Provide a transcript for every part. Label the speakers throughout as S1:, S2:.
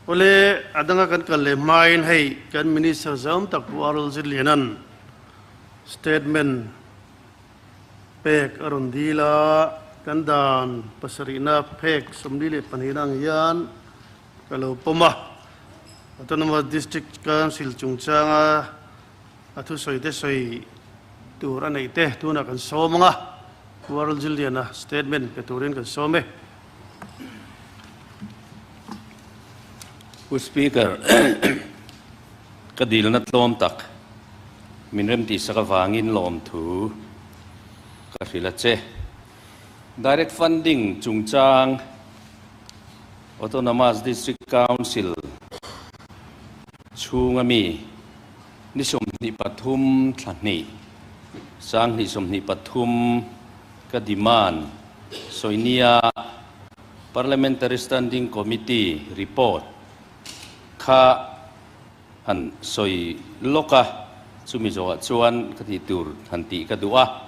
S1: Awle, a danga kan kal leh hmain hei kan Minister zawm tak Pu Arul Zirliana'n statement pek a rawn dil a, kan dan pasarihna phek 42na ang hian ka lo pawm a. Autonomous District Council chungchanga a thusawi te sawi tur a neih te tunah kan sawm ang a, Pu Arul Zirliana statement pe turin kan sawm e.
S2: Pu Speaker, ka dilna tlawm tak min remtihsak avangin lawmthu ka hrilh a che. Direct Funding chungchang Autonomous District Council chhunga mi ni 23 thla hnih 2023 ka demand sawinia Parliamentary Standing Committee report kha han sawi lawk a, chumi zawhah chuan ka tih tur han tih ka duh a,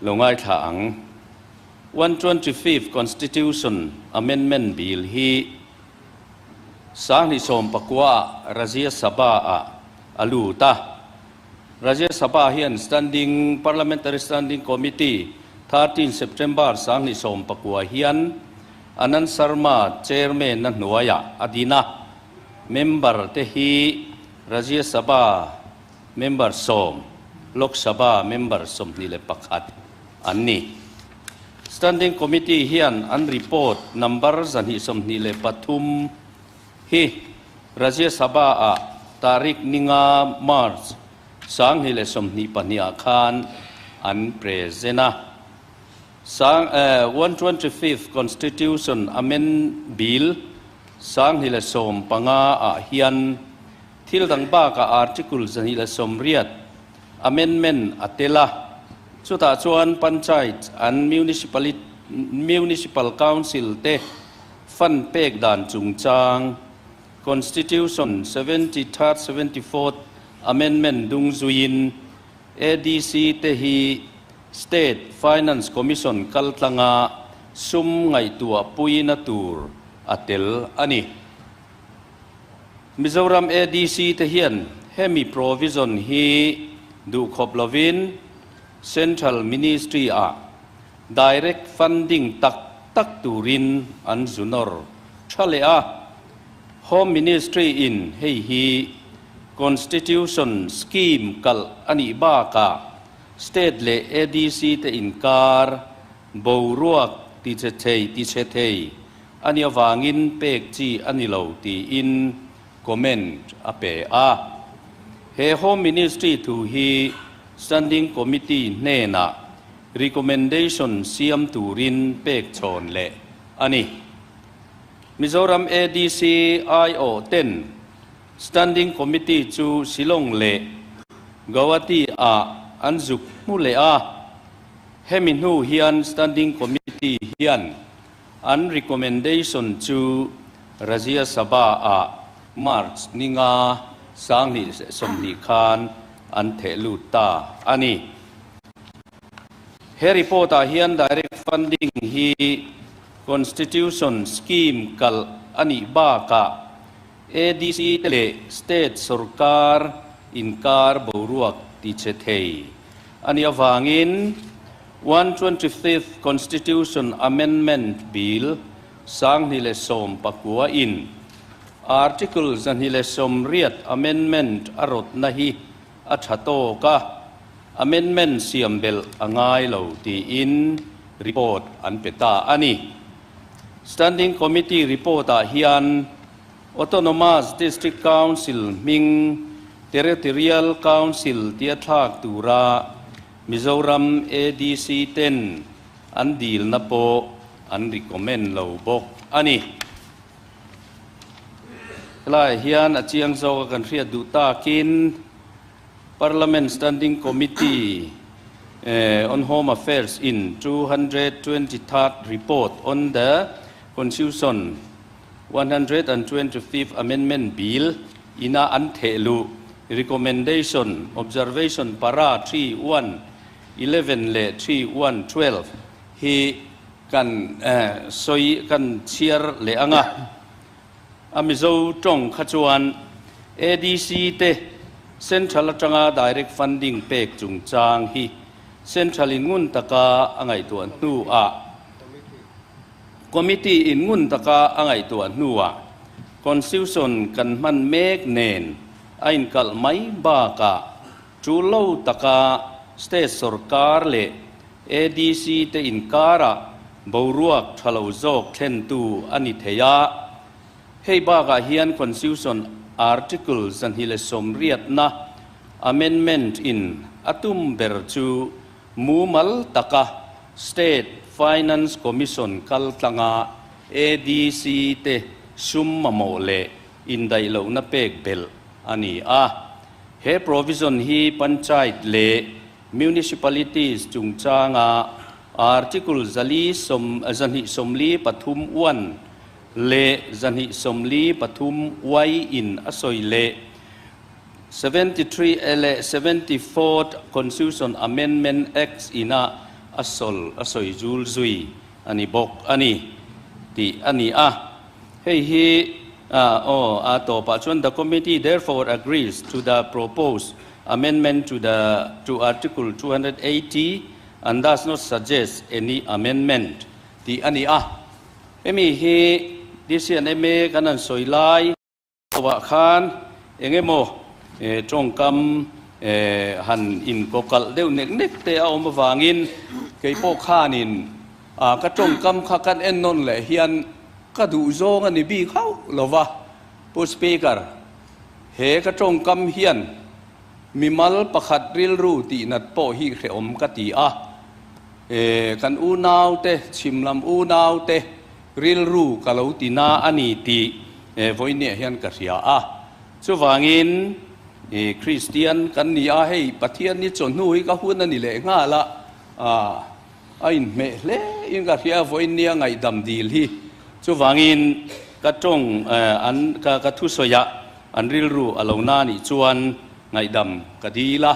S2: lo ngaithla ang. 125th Constitution Amendment Bill hi 2019 ah Rajya Sabha ah a lut a. Rajya Sabha hian Standing Parliamentary Standing Committee 13 September 2019 hian Anand Sharma Chairman a hnuaiah a din a, member te hi Rajya Sabha member 10, Lok Sabha member 21 an ni. Standing Committee hian an report number 123 hi Rajya Sabha ah tarik 5 March 2022 ah khan an present a. Sang 125th Constitution Amend Bill 2015 ah hian thil dang bakah Article 180 Amendment a tel a, chutah chuan Panchayat and Municipal Council te fund pek dan chungchang Constitution 73rd, 74th Amendment dung zuiin ADC te hi State Finance Commission kaltlanga sum ngaihtuah puina tur a tel a ni. Mizoram ADC te hian hemi provision hi duhkhawp lovin Central Ministry ah direct funding tak tak turin an zunawr tha leh a. Home Ministry in hei hi Constitution scheme kalh a nih bakah State leh ADC te inkar boruak tiche thei tiche thei a nih avangin pek chi a ni lo tiin comment a pe a. He Home Ministry thu hi Standing Committee hnenah recommendation siam turin pek chhawn leh a ni. Mizoram ADC aiawh ten Standing Committee chu Shillong leh Guwahati ah an zuk hmu leh a, hemi hnu hian Standing Committee hian an recommendation chu Rajya Sabha ah March 5 2020 khan an theh lut ta a ni. He report ah hian direct funding hi Constitution scheme kalh a nih bakah ADC te leh state sorkar inkar boruak tiche thei a nih avangin 125th Constitution Amendment Bill 2019 in Article 180 Amendment a rawtna hi a tha tawk a, amendment siam belh a ngai lo tiin report an pe ta a ni. Standing Committee report ah hian Autonomous District Council hming Territorial Council tia thlak tura Mizoram ADC ten an dilna pawh an recommend lo bawk a ni. Helaiah hian a chiang zawka kan hriat duh takin Parliament Standing Committee on Home Affairs in 223rd report on the Constitution 125th Amendment Bill ina an theh luh recommendation observation para 3 1 11 leh 3 1 12 hi kan sawi kan chhiar leh ang a. A Mizo tawng kha chuan ADC te Central atanga direct funding pek chungchang hi Central in ngun taka a ngaihtuah hnuah Committee in ngun taka a ngaihtuah hnuah Constitution kan hman mek nen a inkalh mai bakah tul lo taka State sawrkar leh ADC te inkarah boruak tha lo zawk thlentu a ni thei a. Hei bakah hian Constitution Article 280na Amendment in a tum ber chu mumal taka State Finance Commission kaltlanga ADC te sum mamawh leh indaih lohna pek belh a ni a. He provision hi Panchayat leh Municipalities chungchanga Article 243 one leh 243 Y in a sawi leh 73 leh 74th Constitution Amendment Acts ina a sawl a sawi zul zui a ni bawk a ni tih a ni a. Hei hi aw a tawpah chuan The committee therefore agrees to the proposed amendment to the to Article 280 and does not suggest any amendment tih a ni a. Hemi hi DCNMA kan han sawi lai ah khan eng emaw tawngkam han inkawkalh deuh nek nek te a awm avangin kei pawh khanin ka tawngkam kha kan en nawn leh hian ka duh zawng a ni bik hauh lova. Pu Speaker, he ka tawngkam hian mimal pakhat rilru tihnat pawh hi hrehawm ka ti a. Kan unaute, chhimlam unaute rilru ka lo ti na a ni tih vawinia hian ka hria a. Chuvangin Kristian kan ni a, hei Pathian ni chawhnu hi ka hun a ni leh nghal a, a inhmeh hle in ka hria vawinia ngaihdam dil hi. Chuvangin ka tawng an ka thusawiah an rilru a lo na nih chuan ngaihdam ka dil a.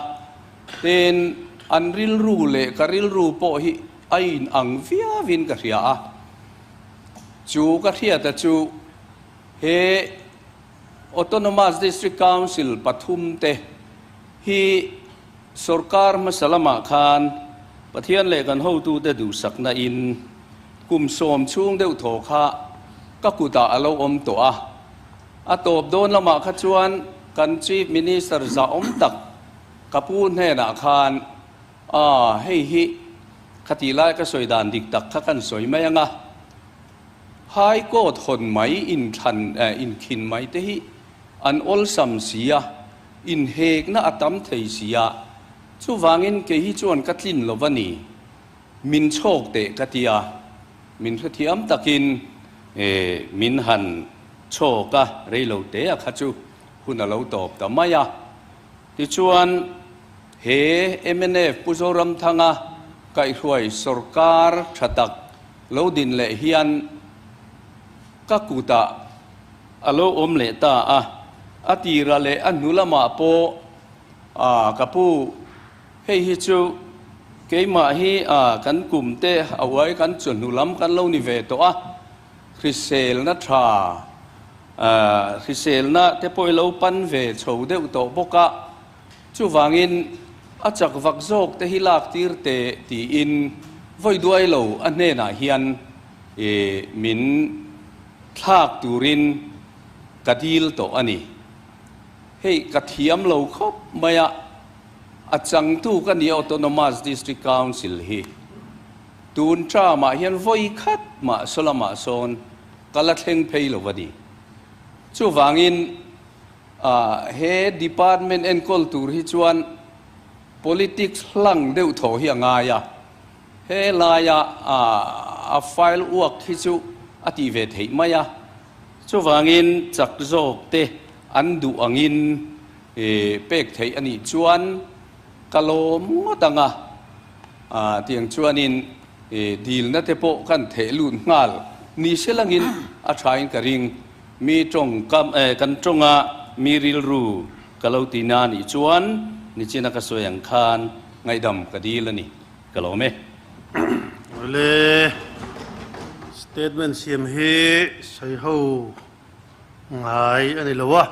S2: Tin, an rilru leh ka rilru pawh hi a inang viauin ka hria a. Chu ka hriata chu he Autonomous District Council pathum te hi sorkar hmasa lamah khan Pathian leh kan hotute duhsakna in kum sawm chhung deuh thaw kha ka kutah a lo awm tawh a. A tawp dawn lamah kha chuan kan Chief Minister zahawm tak ka pu hnenah khan, A, hei hi khatih lai ka sawi dan dik tak kha kan sawi mai ang a, High Court hawn mai inthlan inkhin mai te hi an awlsam si a, inhekna a tam thei si a, chuvangin kei hi chuan ka tlin lo va ni, min chhawk teh ka ti a, min hrethiam takin min han chhawk a, reilo te a kha chu hun a lo tawp ta mai a. Tichuan, he mnf Pu Zoramthanga kaihhruai sorkar tha tak lo din leh hian ka kutah a lo awm leh ta a, a tira leh a hnu lamah pawh a ka pu, hei hi chu keimah hi a kan kum te a uai kan chu hnu lam kan lo ni ve tawh a, hriselna tha Hriselna te pawh i lo pan ve chho deuh tawh bawk a, chuvangin a chak vak zawk te hi lak tir teh tiin vawi duai lo a hnenah hian min thlak turin ka dil tawh a ni. Hei ka thiam lo khawp mai a, a changtu ka ni Autonomous District Council hi tun term-ah hian vawi khat mah sawlamah sawn Ka la thleng phei lo a ni. Chuvangin he department enkawl tur hi chuan politics hlang deuh thaw hi a ngai a. He laia a file uak hi chu a tih ve theih mai a. Chuvangin chak zawk te an duh angin pek theih a nih chuan ka lawm ngawt ang a. Tiang chuanin Dilna te pawh kan theh lut nghal ni se langin a thain ka ring. Mi tawng kam kan tawnga mi rilru ka lo ti na nih chuan nichina ka sawi ang khan ngaihdam ka dil a ni. Ka lawm e.
S1: Awle, statement siam hi sawi ho ngai a ni lo a.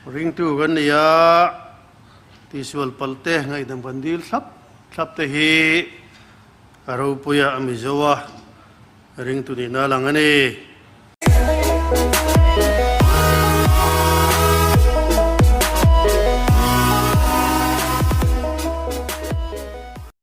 S1: Ringtu kan ni a, tihsual palh te ngaihdam kan dil thlap thlap te hi a ropuia a Mizo a, ringtu nihna a lang a ni.